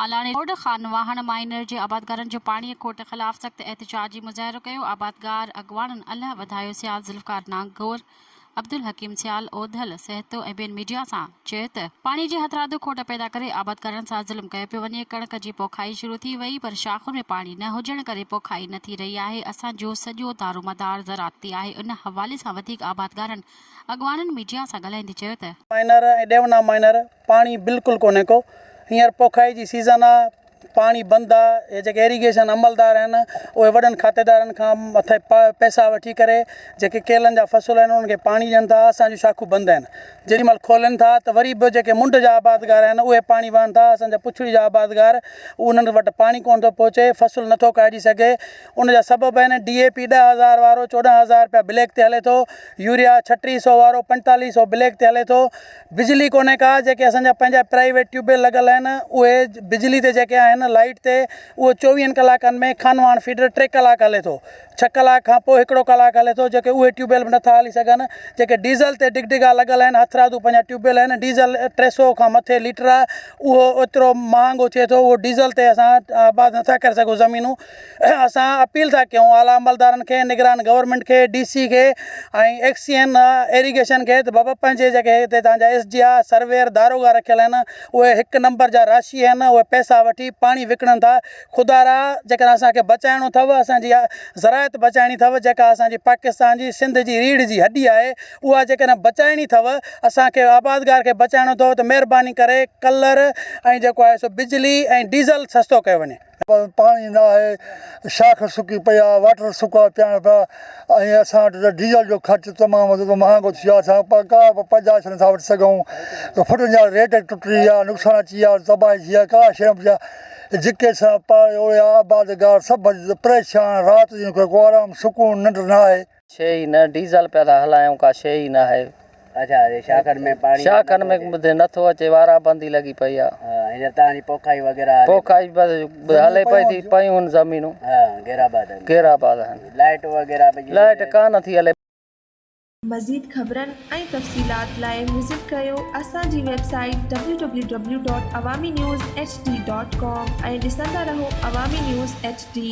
Halani road Khanwahan minor جي آبادگارن جو پاڻي کوٽ خلاف سخت احتجاجي مظاهرو ڪيو آبادگار اڳواڻن الهه وڌايو سيال ذوالفقار ناگور عبدالحڪيم سيال، اوڌل سهتو ۽ ٻين ميڊيا سان چيو ته پاڻي جي هٿرادو کوٽ پيدا ڪري آبادگارن سان ظلم ڪيو پيو وڃي، ڪڻڪ جي پوکائي شروع ٿي وئي پر شاخن ۾ پاڻي نه هجڻ ڪري پوکائي نه ٿي رهي آهي، اسان جو سڄو دارومدار زراعت تي آهي، ان حوالي سان وڌيڪ آبادگارن اڳواڻن ميڊيا سان ڳالهائيندي چيو ته. مائنر ۽ ڏيونا مائنر پاڻي بلڪل ڪونهي ڪو هينئر پوکائي جي سيزن آ پاڻي بند آ اهي جيڪي ايريگيشن عملدار آهن اهي وڏن کاتيدارن کان مٿي پئسا وٺي ڪري جيڪي ڪيلن جا فصل آهن انهن کي پاڻي ڏين ٿا اسان جون شاخون بند آهن جيڏي مهل کولين ٿا ته وري به جيڪي منڍ جا آبادگار آهن اهي پاڻي وهن ٿا اسان جا پڇڙي جا آبادگار انهن وٽ پاڻي ڪونه ٿو پهچي فصل نٿو ڪاهجي سگهي ان جا سبب آهن ڊي اي پي 10000 وارو 14000 رپيا بليڪ تي هلي ٿو يوريا 36 سو وارو 45 سو بليڪ تي هلي ٿو بجلي ڪونهي ڪا جيڪي اسان جا پنهنجا پرائيويٽ ٽيوب ويل لڳل آهن اهي بجلي تي جيڪي آهن لائيٽ تي اهو چوويهن ڪلاڪن ۾ خانواهڻ فيڊر ٽي ڪلاڪ هلي ٿو ڇهه ڪلاڪ کان پوء هڪڙو ڪلاڪ هلي ٿو جيڪي اهي ٽيوب ويل به نٿا هلي سگهن جيڪي ڊيزل تي ڊگڊگا لڳل آهن هٿرادو پنهنجا ٽيوب ويل آهن ڊيزل ٽي سو کان مٿي ليٽر آهي اهو ايترو مهانگو ٿئي ٿو اهو ڊيزل تي اسان آباد نٿا ڪري سگهون زمينون اسان اپيل ٿا ڪيون اعليٰ عملدارن کي نگران گورنمينٽ کي ڊي سي کي ۽ ايڪسين ايريگيشن کي ته بابا پنهنجي جيڪي هتي تان جا ايس ڊي آر سرويئر داروغا رکيل آهن اهي هڪ نمبر جا راشي آهن اهي پئسا وٺي پاڻي وڪڻن ٿا خدا را جيڪڏهن اسان کي بچائڻو اٿو اسان جي زراعت بچائڻي اٿو جيڪا اسان جي پاڪستان جي سنڌ جي ريڙهه جي هڏي آهي اها جيڪڏهن بچائڻي اٿو اسان کي آبادگار کي بچائڻو اٿو ته مهرباني ڪري ڪلر ۽ جيڪو آهي سو بجلي ۽ ڊيزل سستو ڪيو وڃي. پر پاڻي نه آهي، شاخ سڪي پئي آهي، واٽر سڪا پيا پيا ۽ اسان وٽ ته ڊيزل جو خرچ تمام مهانگو ٿي ويو آهي، اسان ڪا به پيدائش نٿا وٺي سگهون، ڦٽن جا ريٽ ٽٽي ويا، نقصان اچي ويا، تباهي ٿي وئي، ڪا شيء نه بچي آهي، جيڪي اسان پاڙي اوڙي آبادگار سڀ پريشان، رات ڏينهن ڪو آرام سڪون ننڊ نه آهي. شيء ئي نه، ڊيزل پيا ٿا هلايون ڪا شيء ئي نه آهي. اڇا هي شاخن ۾ پاڻي شاخن ۾ نٿو اچي وارا بندي لڳي پئي آ. ها هينئر توهان جي پوکائي وغيره هلي پوکائي بس هلي پئي ٿي پيون آهن زمينون. ها غير آباد آهن. غير آباد آهن. لائٽ وغيره به لائٽ ڪا نه ٿي هلي. مزيد خبرن ۽ تفصيلات لاء وزٽ ڪريو اسان جي website W W W dot Awami news H D dot com ۽ ڏسندا رهو عوامي نيوز ايڇ ڊي.